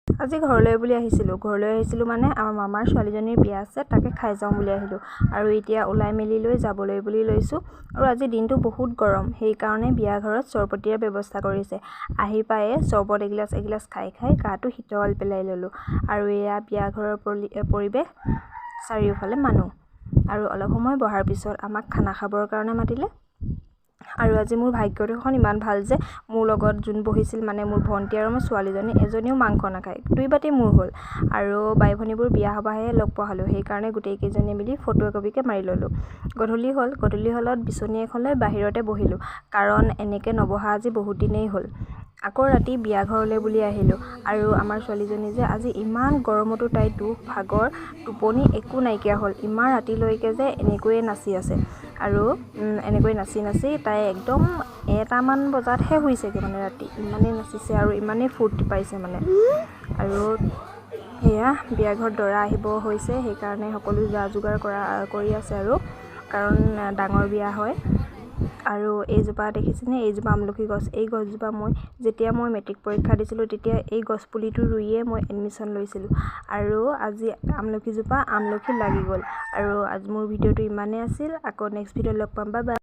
আজি ঘৰলৈ বুলি আহিছিলোঁ। ঘৰলৈ আহিছিলোঁ মানে আমাৰ মামাৰ ছোৱালীজনীৰ বিয়া আছে, তাকে খাই যাওঁ বুলি আহিলোঁ। আৰু এতিয়া ওলাই মেলি লৈ যাবলৈ বুলি লৈছোঁ। আৰু আজি দিনটো বহুত গৰম, সেইকাৰণে বিয়া ঘৰত চৰবতীয়া ব্যৱস্থা কৰিছে। আহি পায়ে চৰবত এগিলাচ এগিলাচ খাই খাই গাটো শীতল পেলাই ল'লোঁ। আৰু এয়া বিয়া ঘৰৰ পৰিৱেশ, চাৰিওফালে মানুহ। আৰু অলপ সময় বহাৰ পিছত আমাক খানা খাবৰ কাৰণে মাতিলে। আৰু আজি মোৰ ভাগ্যখন ইমান ভাল যে মোৰ লগত যোন বহিছিল, মানে মোৰ ভণ্টি আৰু মোৰ ছোৱালীজনী, এজনীও মাংস নাখায়। দুই বাতি মোৰ হ'ল। আৰু বাই ভনীবোৰ বিয়া সবাহে লগ পোৱা হ'লোঁ, সেইকাৰণে গোটেইকেইজনীয়ে মিলি ফটো একপিকে মাৰি ল'লোঁ। গধূলি হ'ল। গধূলি হ'লত বিচনী এখন লৈ বাহিৰতে বহিলোঁ, কাৰণ এনেকৈ নবহা আজি বহুত দিনেই হ'ল। আকৌ ৰাতি বিয়া ঘৰলৈ বুলি আহিলোঁ। আৰু আমাৰ ছোৱালীজনী যে আজি ইমান গৰমতো তাই দুখ ভাগৰ টোপনি একো নাইকিয়া হ'ল, ইমান ৰাতিলৈকে যে এনেকৈয়ে নাচি আছে। আৰু এনেকৈ নাচি নাচি তাই একদম এটামান বজাতহে শুইছেগৈ, মানে ৰাতি ইমানেই নাচিছে আৰু ইমানেই ফূৰ্তি পাইছে মানে। আৰু সেয়া বিয়া ঘৰত দৰা আহিব হৈছে, সেইকাৰণে সকলো যা যোগাৰ কৰি আছে আৰু, কাৰণ ডাঙৰ বিয়া হয়। আৰু এইজোপা দেখিছেনে? এইজোপা আমলখি গছ। এই গছজোপা মই যেতিয়া মই মেট্ৰিক পৰীক্ষা দিছিলোঁ, তেতিয়া এই গছপুলিটো ৰুইয়ে মই এডমিশ্যন লৈছিলোঁ। আৰু আজি আমলখিজোপা আমলখি লাগি গ'ল। আৰু আজি মোৰ ভিডিঅ'টো ইমানেই আছিল। আকৌ নেক্সট ভিডিঅ'ত লগ পাম। Bye bye.